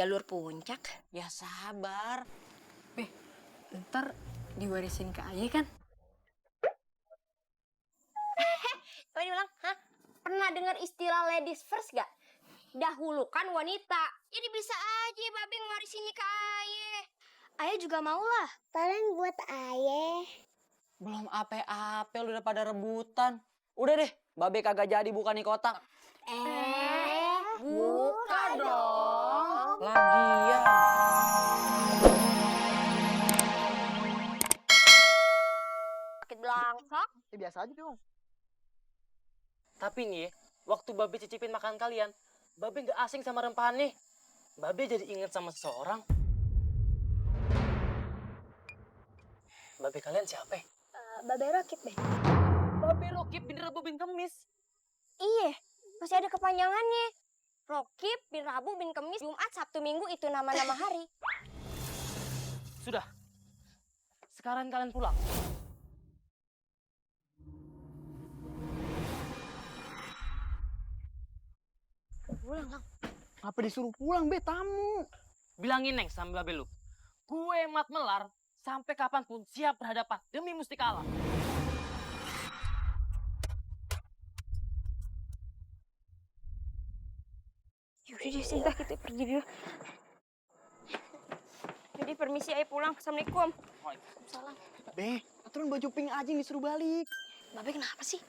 jalur puncak. Ya sabar. Ntar diwarisin ke Ayah kan? Coba diulang, hah? Pernah dengar istilah ladies first gak? Dahulukan wanita. Jadi bisa aja Babe ngewarisinnya ke Ayah. Ayah juga mau lah. Paling buat Ayah. Belum ape-ape lu udah pada rebutan. Udah deh, Babe kagak jadi buka nih kotak. Buka dong. Lagian. Sakit belangsak. Biasa aja dong. Tapi nih, waktu Babe cicipin makan kalian, Babe nggak asing sama rempahannya. Babe jadi inget sama seseorang. Babe kalian siapa? Babe Rokit, Be. Babe Rokib bin Rabu bin Kemis. Iya, masih ada kepanjangannya. Rokib bin Rabu bin Kemis, Jumat, Sabtu, Minggu itu nama-nama hari. Sudah. Sekarang kalian pulang. Pulang, Lang. Apa disuruh pulang, Be? Tamu. Bilangin Neng sama Babe lu. Gue Mat Melar sampai kapanpun siap berhadapan demi Mustika Alam. Yaudah deh, Sinta, kita pergi dulu. Jadi permisi, Ayah pulang. Assalamualaikum. Waalaikumsalam. Be, aturan baju pink aja yang disuruh balik. Babe kenapa sih?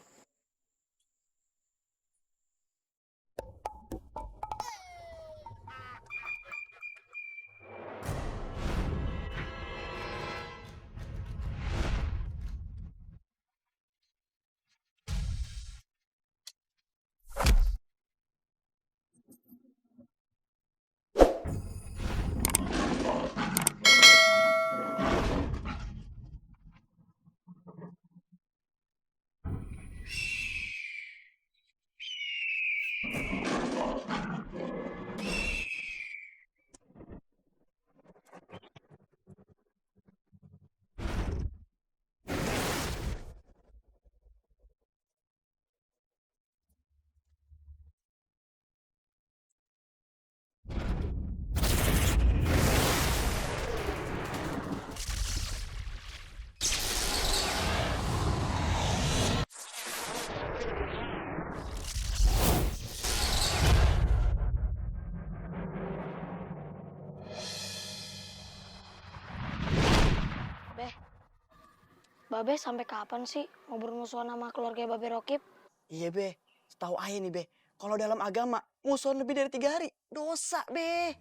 Babe sampai kapan sih mau bermusuhan sama keluarga Babe Rokib? Iya, Be. Setahu Ayah nih, Be. Kalau dalam agama, musuhan lebih dari 3 hari. Dosa, Be.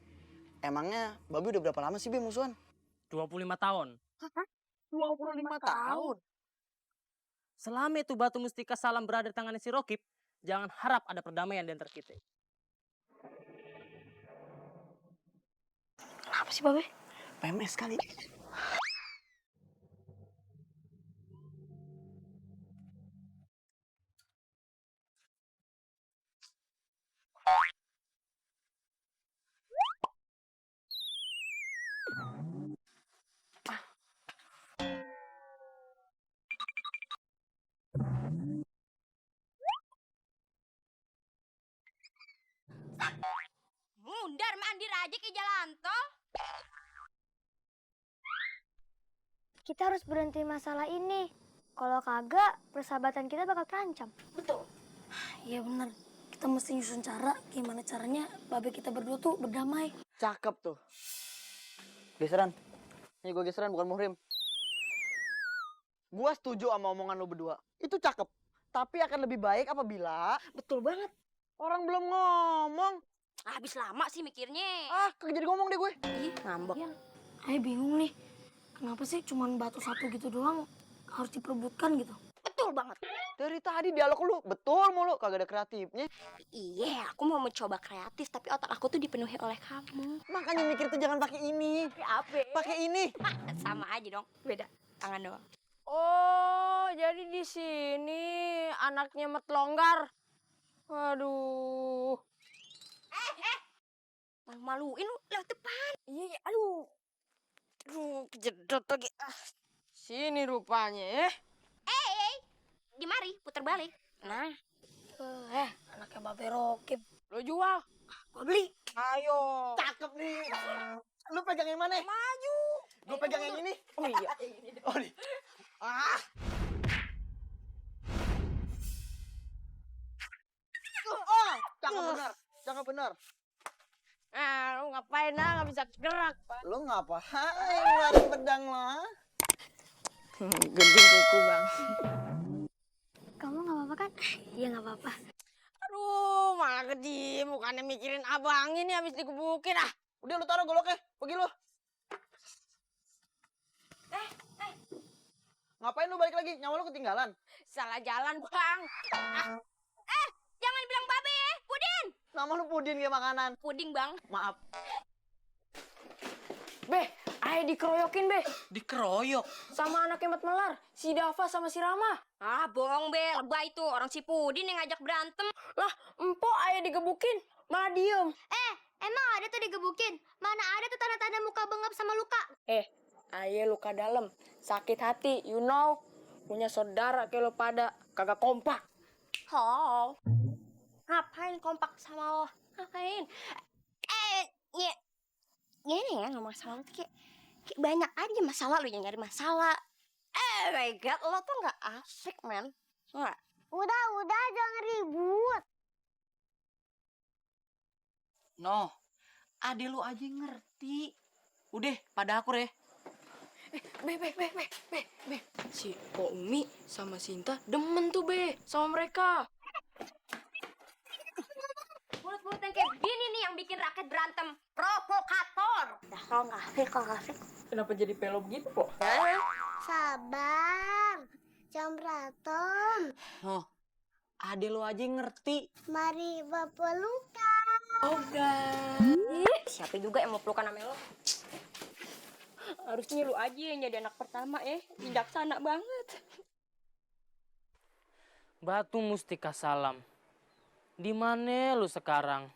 Emangnya Babe udah berapa lama sih, Be, musuhan? 25 tahun. 25 tahun? Selama itu batu mustika salam berada di tangan si Rokib, jangan harap ada perdamaian di antara kita. Kenapa sih Babe? PMS kali. Mundar mandir aja ke jalan tol. Kita harus berhenti masalah ini. Kalau kagak, persahabatan kita bakal terancam. Betul. Iya bener. Kita mesti nyusun cara gimana caranya Babe kita berdua tuh berdamai. Cakep tuh. Geseran. Ini gue geseran, bukan muhrim. Gua setuju sama omongan lo berdua. Itu cakep. Tapi akan lebih baik apabila... Betul banget. Orang belum ngomong. Habis lama sih mikirnya. Kagak jadi ngomong deh gue. Ih, ngambek. Ayah bingung nih. Kenapa sih cuman batu satu gitu doang harus diperebutkan gitu? Betul banget. Dari tadi dialog lu betul mulu, kagak ada kreatifnya. Iya, aku mau mencoba kreatif, tapi otak aku tuh dipenuhi oleh kamu. Makanya mikir tuh jangan pakai ini. Apa? Pakai ini. Sama aja dong, beda tangan doang. Oh, jadi di sini anaknya Mat Longgar. Waduh. Maluin lu lewat depan. Iya, aduh. Aduh, kejedot lagi. Sini rupanya, Di mari, putar balik. Nah, Anaknya Babe Rokib. Lo jual. Gua beli. Ayo. Cakep nih. Lu pegang yang mana? Maju. Gue pegang yang ini. Oh iya. Oh, nih. Ah. Oh, cakep benar. Cakep benar. Ah, lu ngapain nggak bisa gerak, Pak? Lu ngapain ngeluarin pedang lo? Gending kuku, Bang. Kamu nggak apa-apa kan? Iya nggak apa-apa. Aduh, malah kediem. Bukannya mikirin abang ini habis dikebukin ah. Udah lu taruh goloknya. Pergi lu. Ngapain lu balik lagi? Nyawa lu ketinggalan. Salah jalan, Bang. Jangan bilang babe ya, Pudin. Nama lu Pudin kayak makanan. Puding, Bang. Maaf. Be, ayo dikeroyokin, Be. Dikeroyok. Sama anaknya Mat Melar, si Dava sama si Rama. Ah, bohong, Be. Lebay tuh. Orang si Pudin yang ngajak berantem. Lah, empok ayo digebukin, malah diem. Emang ada tuh digebukin? Mana ada tuh tanda-tanda muka bengap sama luka? Ayo luka dalam, sakit hati, you know. Punya saudara kayak lo pada, kagak kompak. Oh. Ngapain kompak sama lo? Ngapain? Gini ya ngomong sama lo tuh kayak banyak aja masalah lu yang nyari masalah. My God, lo tuh nggak asik, man. Nggak. Udah, jangan ribut. Noh, ade lu aja ngerti. Udah, pada akur ya. Be. Si Umi sama Sinta demen tuh, Be, sama mereka. Mulut-mulut yang kayak gini nih yang bikin rakyat berantem. Provokator. Kalau nggak asik. Kenapa jadi pelo begitu, kok? Sabar. Jangan berantem. Noh, ade lu aja ngerti. Mari berpelukan. Siapa juga yang mau pelukan sama lo? Harusnya lu aja yang jadi anak pertama bijaksana banget. Batu Mustika Salam. Di mana lu sekarang?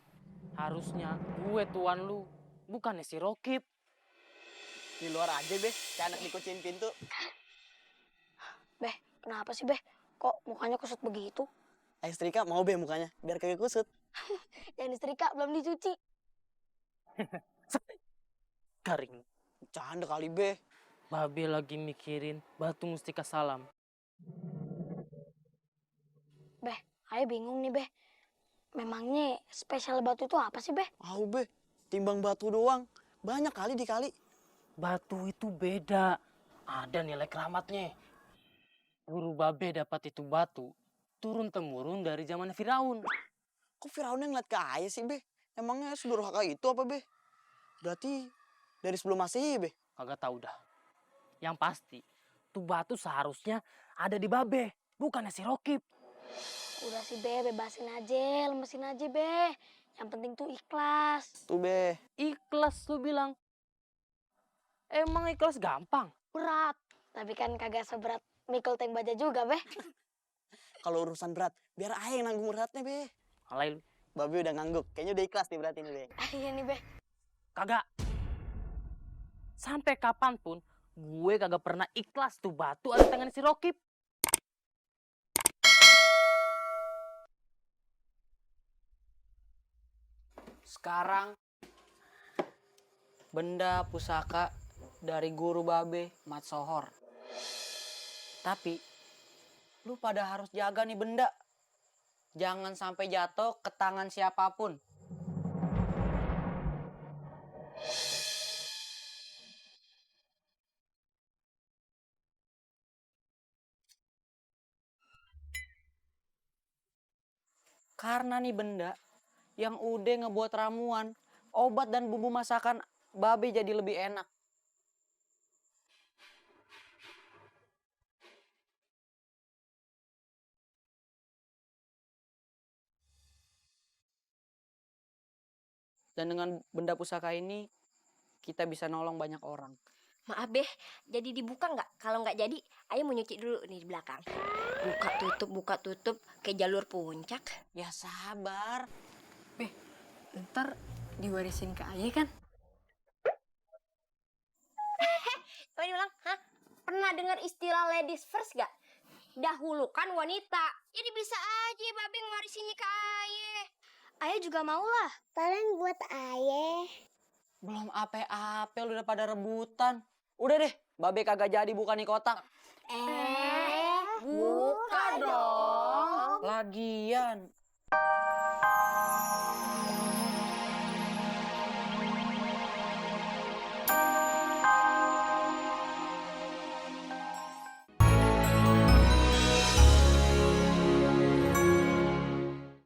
Harusnya gue tuan lu, bukannya si Rokib. Di luar aja, Be. Kayak anak dikunciin pintu. Beh, kenapa sih, Beh? Kok mukanya kusut begitu? Ayo setrika mau, Be, mukanya. Biar kagak kusut. Yang disetrika belum dicuci. Garing. Canda kali, Be. Babe lagi mikirin Batu Mustika Salam. Beh, ayo bingung nih, Beh. Memangnya spesial batu itu apa sih, Beh? Au, Be. Timbang batu doang. Banyak kali dikali. Batu itu beda. Ada nilai keramatnya. Guru Babe dapat itu batu turun-temurun dari zaman Firaun. Kok Firaun ngeliat ke ayah sih, Be? Emangnya sedurhaka itu apa, Be? Berarti dari sebelum Masehi, Be? Kagak tahu dah. Yang pasti, tuh batu seharusnya ada di Babe, bukannya si Rokib. Udah sih, Beh, bebasin aja, lemesin aja, Beh. Yang penting tuh ikhlas. Tuh, Be. Ikhlas lu bilang. Emang ikhlas gampang? Berat. Tapi kan kagak seberat mikul tank baja juga, Beh. Kalau urusan berat, biar ayah yang nanggung beratnya, Be. Alay lu. Babe udah ngangguk. Kayaknya udah ikhlas nih berarti nih, Be. Iya nih, Beh. Kagak. Sampai kapanpun, gue kagak pernah ikhlas tuh batu ada di tangan si Rokib. Sekarang benda pusaka dari guru Babe Mat Sohor. Tapi lu pada harus jaga nih benda. Jangan sampai jatuh ke tangan siapapun. Karena nih benda yang udah ngebuat ramuan, obat dan bumbu masakan Babe jadi lebih enak. Dan dengan benda pusaka ini, kita bisa nolong banyak orang. Maaf, Beh. Jadi dibuka nggak? Kalau nggak jadi, ayo mau nyuci dulu nih di belakang. Buka tutup kayak jalur puncak. Ya sabar. Ntar diwarisin ke ayah kan? Coba diulang, hah? Pernah dengar istilah ladies first gak? Dahulukan wanita. Jadi bisa aja Babe ngewarisinnya ke ayah. Ayah juga mau lah. Paling buat ayah. Belum ape-ape lu udah pada rebutan. Udah deh, Babe kagak jadi buka nih kotak. Buka dong. Lagian